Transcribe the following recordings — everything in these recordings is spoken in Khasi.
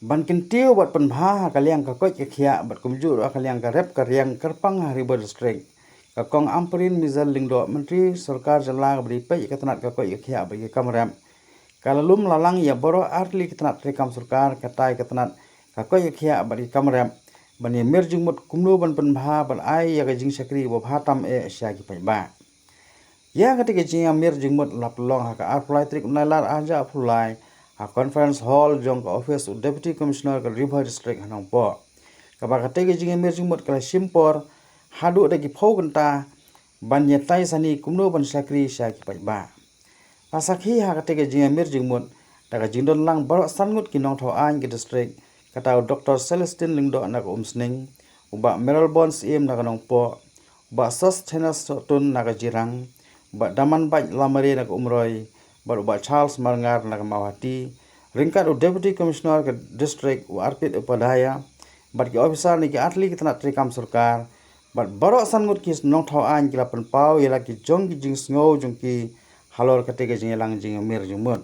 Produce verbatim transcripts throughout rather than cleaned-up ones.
Ban kyntiew bad pynbha ha ka liang ka koit ka khiah bad kumjuh ruh ha ka liang ka rep ka riang kyrpang ha Ri Bhoi District, ka Kong Ampareen Mizel Lyngdoh, Myntri Sorkar Jylla kaba dei peit ïa ka tnat ka koit ka khiah bad ki kam rep, ka la lum la lang ïa baroh artylli ki tnat treikam sorkar, kata ïa ka tnat ka koit ka khiah bad ki kam rep, ban ïamir jingmut kumno ban pynbha bad ai ïa ka jingshakri ba bha tam eh sha ki paidbah. Ïa kata ka jingïamir jingmut la pynlong ha ka arphew lai tarik u Nailar arhajar arphew lai ha Conference Hall jong ka ophis u Deputy Commissioner ka Ri Bhoi District ha Nongpoh, kaba kata ka jingïamir jingmut ka la shim por haduh da ki phew kynta ban ïatai sani kumno ban shakri sha ki paidbah. La sakhi ha kata ka jingïamir jingmut da ka jingdon lang baroh san ngut ki nongthaw aiñ ka district, kata u Doctor Celestine Lyngdoh na ka Umsning, u Bah Mayralborn Syiem na ka Nongpoh, u Bah Sosthenes Sohtun na ka Jirang, u Bah Damanbait Lamare na ka Umroi, bad u Bah Charles Marngar na ka Mawhati, ryngkat u Deputy Commissioner ka district u Arpit Upadhyaya, bad ki officer na ki artylli ki tnat treikam sorkar, bad baroh san ngut ki nongthaw aiñ ki la pynpaw ïa la ki jong ki jingsngew jong ki halor kata ka jingïalang jingïamir jingmut.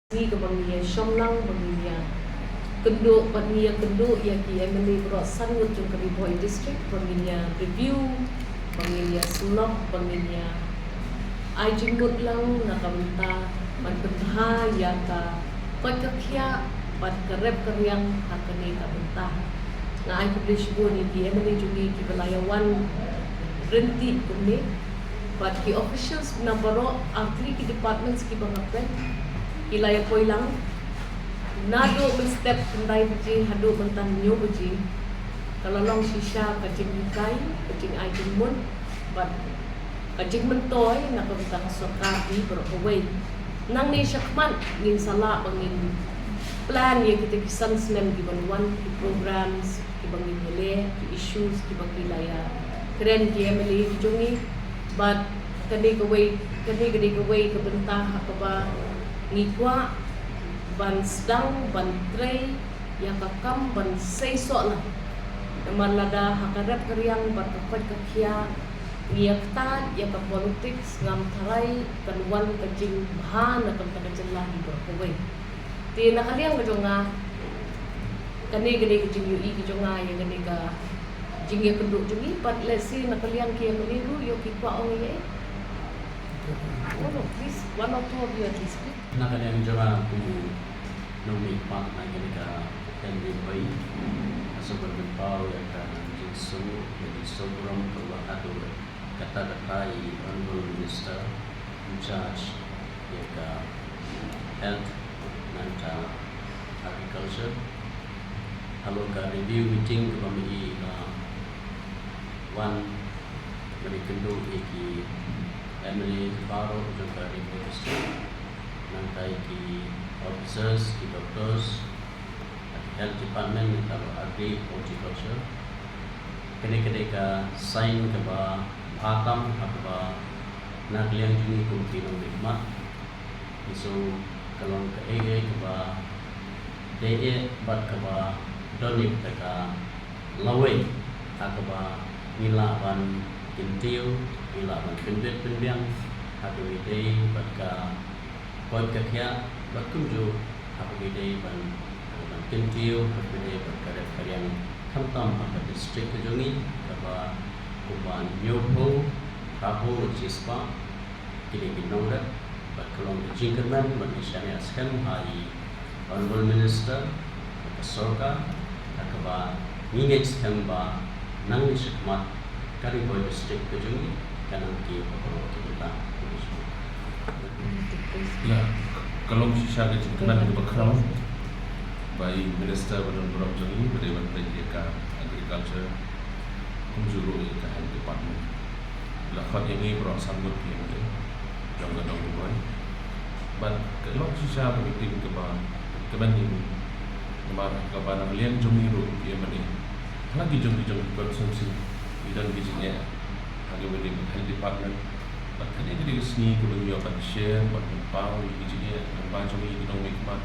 Ngi kaba ngi ïa shong lang ba ngi ïa kynduh bad ngi ïa kynduh ïa ki M L A baroh san ngut jong ka Ri Bhoi District ba ngi ïa review, ba ngi ïa snoh, ba ngi ïa ai jingmut lang na ka bynta ban pynbha ïa ka koit ka khiah bad ka rep ka riang ha kane ka bynta. Nga ai khublei shibun ïa ki M L A jong ngi kiba la ïa wan ryntih kumne. Bad ki officials na baroh artylli ki departments kiba nga peit ki la ïa poi lang. Naduh mynstep khyndai baje haduh mynta hynñiew baje ka la long shisha ka jinghikai, ka jingai jingmut bad ka jingmyntoi na ka bynta ka sorkar hi baroh kawei. Nangne shakhmat ngin sa lah ba ngin plan ïa kita ki san snem kiban wan, ki programs kiba ngin ïaleh, ki issues kiba ki la ïa kren ki M L A ki jong ngi. Bad kane kawei, kane kane kawei ka bynta ha kaba ngi kwah ban sdang ban trei ïa ka kam ban seisoh lang. Namar lada ha ka rep ka riang bad ka koit ka khiah ngi ïa ktah ïa ka politics, ngam tharai kan wan ka jingbha na ka bynta ka jylla hi baroh kawei. Te na ka liang ka jong nga, kane kane ka jingïohi ka jong nga ïa kane ka jingïakynduh jong ngi, bad let's see na ka liang ki M L A ruh ïoh ki kwah ong ïa. Oh no, please, one or two of you at least, please. Na ka liang jong nga kum u nongmihkhmat na kane ka M D P, nga sngewbha ban pynpaw ïa ka jingsngew, ïa ka jingsngewburom kaba haduh katta katta ïa i Honourable Minister in charge ïa ka health nangta agriculture. Halor ka review meeting kaba ma i la wan ban ïakynduh ïa ki M L A baroh jong ka Ri Bhoi District, nangta ïa ki officers, ki doctors, health department, nangta agri, horticulture. Kane ka dei ka sign kaba bha tam ha kaba na ka liang jong ngi kum ki nongmihkhmat. Ngi sngew ka long kaei kaei kaba dei eh bad kaba don ïa kata ka lawei ha kaba ngi lah ban kyntiew, ngi lah ban pynbit pynbiang ha kaba dei bad ka koit ka khiah bad kumjuh ha kaba dei ban, ban kyntiew ha kaba dei bad ka rep ka riang, khamtam ha ka district ka jong ngi kaba kumba hynñiewphew, phraphew ngut shispah ki dei ki nongrep. Bad ka long ka jingkyrmen bad ngi shaniah skhem ha i Honourable Minister bad ka sorkar ha kaba ngi ngeit skhem ba nangne shakhmat ka Ri Bhoi District ka jong ngi kan nang kiew ha baroh ki bynta. Ïa, ka long shisha ka jingkyrmen kaba khraw ba i Minister ba don burom jong ngi ba dei ban peit ïa ka agriculture kumjuh ruh ïa ka health department. La khot ïa ngi baroh san ngut ki M L A jong ka dong Ri Bhoi. Bad ka long shisha ka meeting kaba kmen ïa ngi. Namar kaba na ka liang jong ngi ruh ki M L A, ha la ki jong ki jong ki constituency ki don ki jingeh ha kaba ïadei bad health department. Bad kane ka dei ka sngi kaba ngi ïoh ban share bad ban pynpaw ïa ki jingeh lyngba jong ngi ki nongmihkhmat,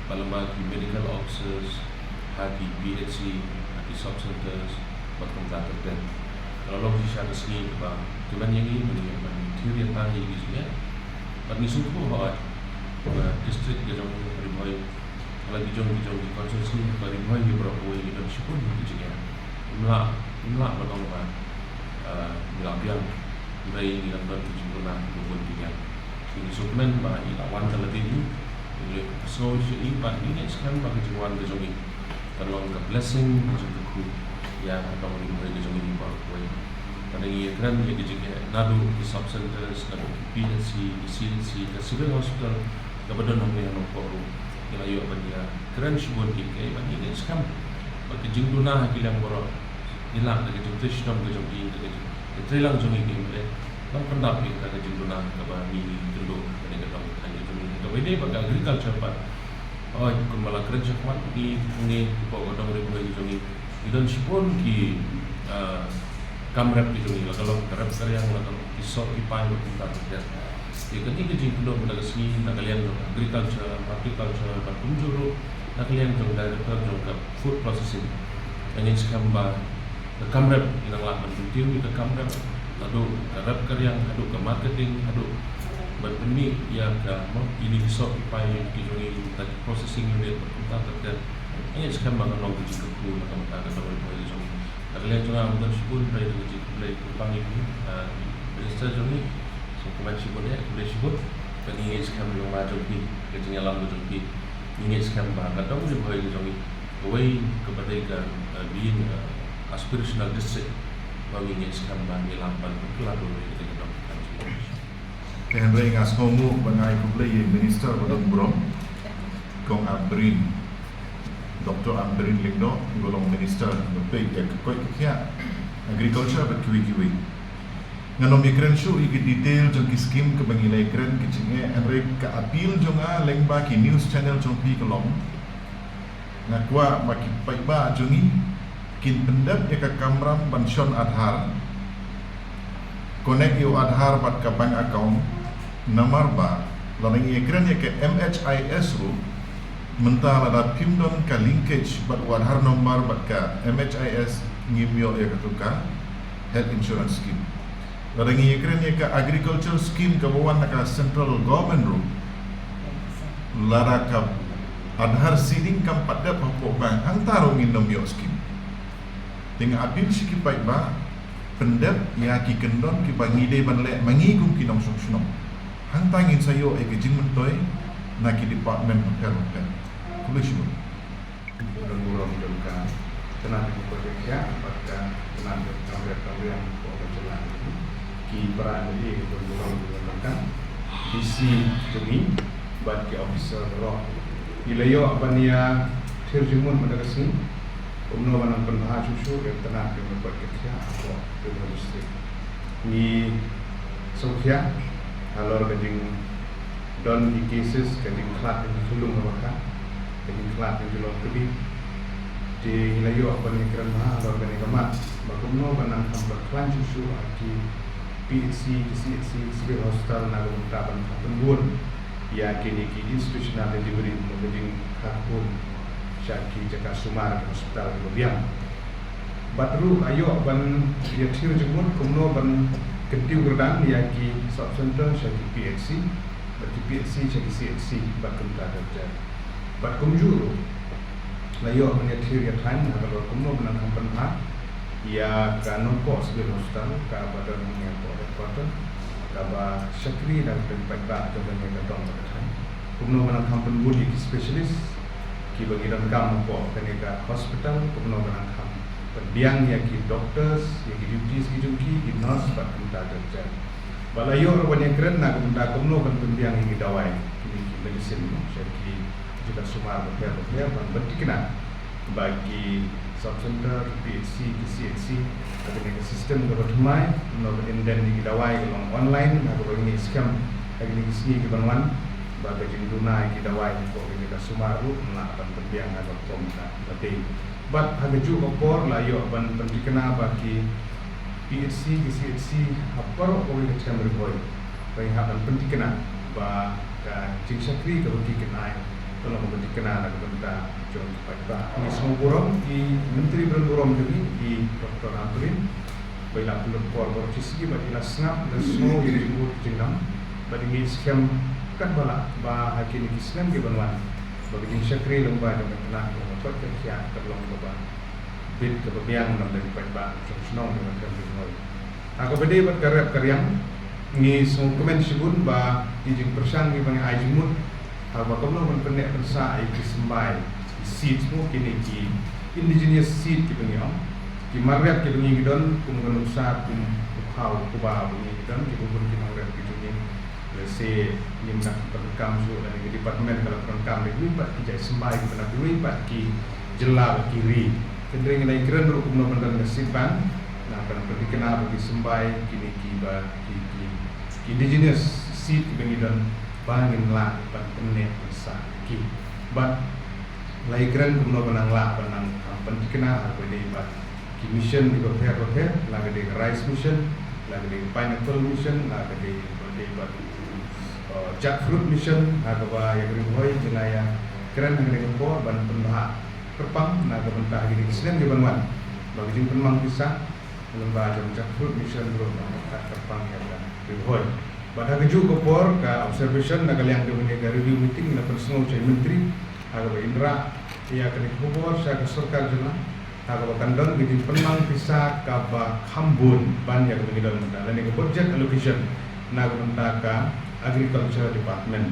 bad lyngba ki medical officers ha ki P H C, ha ki sub centers bad kumta ter ter. Ka la long shisha ka sngi kaba kmen ïa ngi ba ngi ïoh ban thied ïa tang ïa ki jingeh. Bad ngi sngewthuh hooid ba district ka jong ngi Ri Bhoi ka La ki jong ki jong ki constituency ka Ri Bhoi hi baroh kawei ngi don shibun ki jingeh. Ym lah, ym lah ban ong ba, eh, ngi la biang. Hynrei ngi dang don ki jingduna kiba bun ki biang. Ngi sngewkmen ba i la wan ka lade i, i la sngew sha i bad ngi ngeit skhem ba ka jingwan ka jong i kan long ka blessing ka jong ka khu ïa ka dong Ri Bhoi ka jong i baroh kawei. Ka dang ïakren ïa ka jingeh naduh ki sub centers, naduh ki P H C, ki C H C, ka civil hospital kaba don hangne ha Nongpoh ruh. Ngi la ïoh ban ïakren shibun ïa kaei bad ngi ngeit skhem ba ka jingduna ha ki liang baroh, ngi lah da ka jingtrei shitom ka jong i, da ka jing, ka treilang jong i ka M L A, ban pyndap ïa ka jingduna kaba ngi kynduh kane ka dong ka thaiñ ka jong i. Kaba ïadei bad ka agriculture pat, oi, kumba la kren shakhmat, ngi, ngi hapoh ka dong Ri Bhoi ka jong i, ngi don shibun ki, ah, kam rep ki jong i, la ka long ka rep ka riang, la ka long ki soh ki pai, bad kumta ter ter. Te kane ka jingkynduh mynta ka sngi na ka liang jong agriculture, horticulture, bad kumjuh ruh na ka liang jong director jong ka food processing. Ngi ngeit skhem ba ka kam rep ngi nang lah ban kyntiew ïa ka kam rep, haduh ka rep ka riang, haduh ka marketing, haduh ban pynmih ïa ka, mo, kine ki soh ki pai ki jong i, ta ki processing unit, bad kumta ter ter. Ngi ngeit skhem ba kan long ka jingkyrkhu na ka bynta ka dong Ri Bhoi ka jong i. Na ka liang jong nga, ngam don shibun, hynrei da ka jingkhublei kyrpang ïa phi, ah, Minister jong i, sngewkmen shibun ïa, khublei shibun. Bad ngi ngeit skhem long ba jong phi, ka jingïalam ka jong phi, ngi ngeit skhem ba ka dong Ri Bhoi ka jong i, kawei kaba dei ka, ah, being, ah, aspirational district, ba ngi ngeit skhem ba ngi lah ban pynkylla dur ïa ka dong ka jong i. Te hynrei nga sngewnguh ban ai khublei ïa i Minister ba don burom, Kong Ampareen, Doctor Ampareen Lyngdoh, uba long Minister ba peit ïa ka koit ka khiah, Agriculture bad kiwei kiwei. Ngan ym ïakren shuh ïa ki detail jong ki scheme kaba ngi la ïakren ki jingeh, hynrei ka appeal jong nga lyngba ki news channel jong phi ka long, nga kwah ba ki paidbah jong ngi kin pyndep ïa ka kamram ban shon Aadhaar, connect ïa u Aadhaar bad ka bank account, namar ba lada ngi ïakren ïa ka M H I S ruh, mynta lada phim don ka linkage bad u Aadhaar number bad ka M H I S, ngim ïoh ïa katu ka health insurance scheme. Lada ngi ïakren ïa ka agriculture scheme kaba wan na ka central government ruh, lada ka Aadhaar seeding kam pat dep hapoh bank, hangta ruh ngin nym ïoh scheme. Te nga appeal sha ki paidbah, pyndep ïa ki kyndon kiba ngi dei ban leh ma ngi kum ki nongshong shnong. Hangta ngin sa ïoh ïa ka jingmyntoi na ki department bapher bapher. Khublei shibun. Don burom jong ka tnat ka koit ka khiah bad ka tnat ka kam rep kam riang hapoh ka jylla. Ki para MLA ki don burom jong ka, DC jong ngi bad ki officer baroh. Ngi la ïoh ban ïa thied jingmut mynta ka sngi kumno ban nang pynbha shuh shuh ïa ka tnat ka koit ka khiah hapoh Ri Bhoi District. Ngi sngewkhia halor ka jingdon ki cases, ka jingkhlad jong ki khyllung ha Bakha, ka jingkhlad jong ki longkdie. Te ngi la ïoh ban ïakren bha halor kane ka mat ba kumno ban nang kham pyrkhlaiñ shuh shuh ha ki PHC, ki CHC, Civil Hospital na ka bynta ban kham pynbun ïa kine ki institutional delivery, mo, ka jingkha khun sha ki jaka sumar, ki hospital kiba biang. Bad ruh la ïoh ban ïa thied jingmut kumno ban kyntiew kyrdan ïa ki sub center sha ki PHC, bad ki PHC sha ki CHC bad kumta ter ter. Bad kumjuh ruh la ïoh ban ïa thied ïa thaiñ halor kumno ban nang kham pynbha ïa ka Nongpoh Civil Hospital kaba don hangne hapoh headquarter, kaba shakri da ka paidbah jong kane ka dong bad ka thaiñ. Kumno ban nang kham pynbun ïa ki specialist kiba ngi donkam hapoh kane ka hospital, kumno ban nang kham pynbiang ïa ki doctors, ïa ki duties ki jong ki, ki nurse bad kumta ter ter. Ba la ïoh ruh ban ïakren na ka bynta kumno ban pynbiang ïa ki dawai, kine ki medicine, mo, sha ki jaka sumar bapher bapher, ban pynthikna ba ki sub center, ki PHC, ki CHC ha kane ka system kaba thymmai, kumno ban indent ïa ki dawai ka long online, ha kaba ngi skhem ha kine ki sngi kiban wan ba ka jingduna ïa ki dawai hapoh ki jaka sumar ruh yn lah ban pynbiang ha ka rukom kaba dei. Bad ha kajuh ka por la ïoh ban pynthikna ba ki PHC, ki CHC ha baroh kawei ka them Ri Bhoi, ba ngi hap ban pynthikna ba ka jingshakri kaba ki kynai ka long kaba thikna na ka bynta jong ki paidbah. Ngi sngewburom ïa i Myntri ba don burom jong ngi, i Doctor Ampareen, ba i la pynlut por baroh shi sngi bad i la sngap, i la sngew ïa ka jingmut jingdam. Bad ngi skhem katba lah ba ha kine ki snem kiban wan Ba ka jingshakri lyngba jong ka tnat kaba thok ka khiah ka long kaba bit kaba biang na ka bynta ka shnong jong ka Ri Bhoi. Ha kaba dei bad ka rep ka riang, ngi sngewkmen shibun ba ki jingpyrshang kiba ngi ai jingmut ha kaba kumno ban pynneh pynsah ïa ki symbai, ki seeds mo, kine ki indigenous seed kiba ngi ong. Ki mar rep kiba ngi don kum ka nuksa kum u khaw u kba ba ngi don, kiba bun ki mar rep ki jong ngi. Lehse ngim da pyndonkam shuh lane ka department ka la pyndonkam da kiwei pat ki jait symbai kiba na kiwei pat ki jylla bad ki ri. Hynrei ngi la ïakren ruh kumno ban don ka seed bank, na ban pynthikna ba ki symbai kine kiba ki, ki, ki indigenous seed kiba ngi don ba ngin lah ban pynneh pynsah ki. Bad la ïakren kumno ban nang lah ban nang, um, pynthikna ha kaba dei bad ki mission kiba pher bapher, la ka dei ka rice mission, la ka dei ka pineapple mission, la ka dei ba dei bad, uh, jackfruit mission, ha kaba ïa ka Ri Bhoi ngi la ïakren ha kane ka por ban pynbha kyrpang na ka bynta kine ki snem kiban wan, ba ka jingpynmang pisa lyngba jong jackfruit mission ruh ban pynbha kyrpang ïa ka Ri Bhoi. Bad ha kajuh ka por ka observation na ka liang jong kane ka review meeting la pynsngew sha i Myntri ha kaba in rah ïa kane ka khubor sha ka sorkar jylla ha kaba kan don ka jingpynmang pisa kaba kham bun ban ïa kaba ngi don mynta lane ka budget allocation na ka bynta ka Agriculture Department.